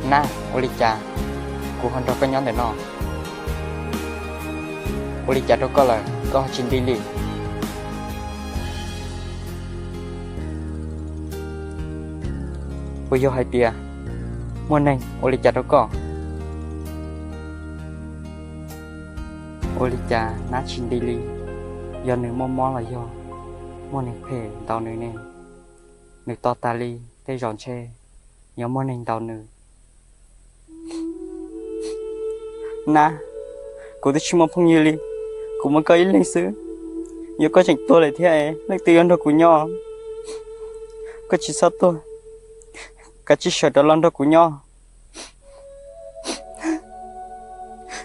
Nab, ua li cas kuv ho nrog koj nyob ntawm no? Ua li cas rau koj lawm koj ho tsis nti li? Puas yog hais tias muaj neeg ua li cas rau koj? Ua li cas Nab tsis nti li? Yog nws muaj mob los yog muaj neeg phem ntaus nws ne? Nws to tas li, tej zaum ntshe yog muaj neeg ntaus nws. Nab, kuv twb tsis muaj phooj ywg li, kuv muaj koj ib leeg xwb. Yog koj tseem tuag lawm thiab es leej twg yuav nrog kuv nyob? Koj tsis txhob tuag, kav tsij sawv rov los nrog kuv nyob.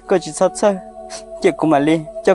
Koj tsis txhob txhawj, cia kuv mam li coj